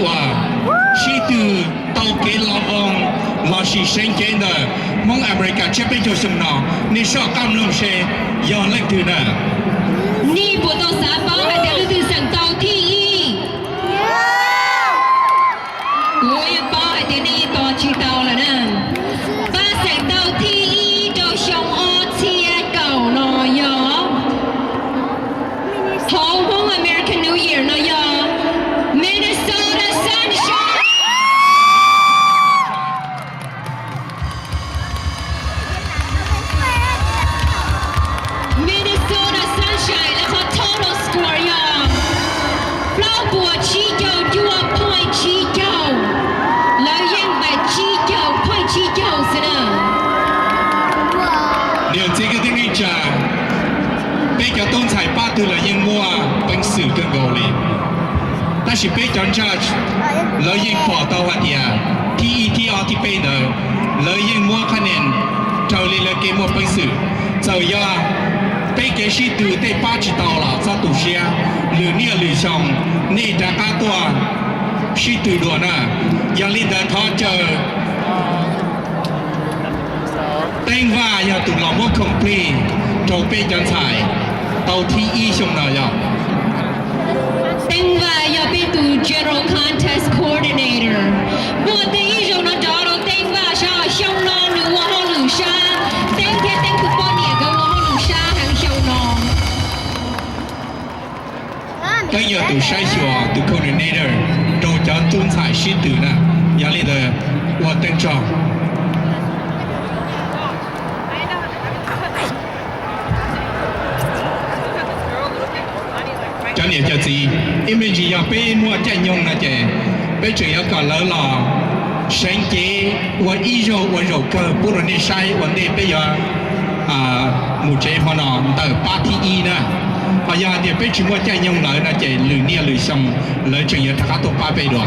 uas sib tw tau kev lo voos lossis seev cev ntawm Hmoob Amelikas tsiab peb caug xyoo no, nej soj qab mloog seb yog leej twg na. Nej puas tau xav paub hais tias leej twg xeem tau thib ib? Kuv yeej paub hais tias nej yeej tos tsis tau lawm na. Pab xeem tau thib ib rau xyoo ob txhiab kaum no yog, hauv Hmoob American New Year no yog Minnesota Sunshine. Minnesota Sunshine lawv qhov total score yog plaub puas tsib caug cuaj point tsib caug. Lawv yeej npaum tsib caug point tsib caug xwb na. Niam txiv kwv tij neej tsa, peb cov tub ntxhais pab twg los yeej muaj peev xwm kawg nkaus li. Tab sis peb cov judge lawv yeej pom tau hais tias thib ib, thib ob, thib peb ntawd lawv yeej muab qhab nia raws li lawv kev muaj peev xwm. Txawm yog peb kev sib tw tej pab tsis tau los txhob tu siab, lwm niaj lwm xyoo nej rov qab tuaj sib tw dua na. Yog li ntawd thov caw Teeb Vaj yog tus los muab complete rau peb cov ntxhais tau thib ib xyoo no yog. Teeb Vaj yog peb tus General Contest Coordinator. Muaj tej ib zaug no rov rau Teeb Vaj sab, xyoo no nws ua hauj lwm sab, Teeb thiab Teeb tus poj niam nkawd ua hauj lwm sab heev xyoo no. Teeb yog tus saib xyuas, tus coordinator rau cov tub ntxhais sib tw na. Yog li ntawd ua Teeb tsaug. Cov niam cov txiv, ib me ntsis yog peb muaj caij nyoog no ces peb tseem yuav kom lawv los seev cev ua ib zaug ua zaum kawg pub rau nej saib ua ntej peb yuav mus tsev hmo no ntawm pab thib ib na. Ho yog hais tias peb tsis muaj caij nyoog lawv no ces lwm niaj lwm xyoo lawv tseem yuav rov qab tuaj pab peb dua.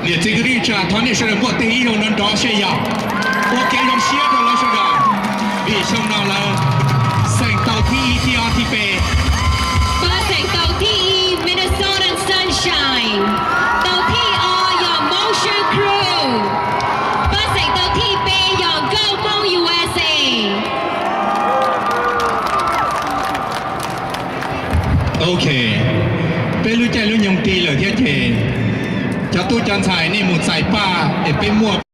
Niam txiv kwv tij neej tsa, thov nej sawv daws npuaj tig ib zaug no nrov seb yog ua kev zoo siab rau lawv sawv daws, vim xyoo no lawv xeem tau thib ib, thib ob, thib peb. Pab xeem tau thib ib Minnesota Sunshine, tau thib ob yog Motion Crew, pab xeem tau thib peb yog Nkauj Hmoob U S A. Ok, peb lub caij lub nyoog tig lawm thiab ces cov tub cov ntxhais nej mus txais paj es peb muaj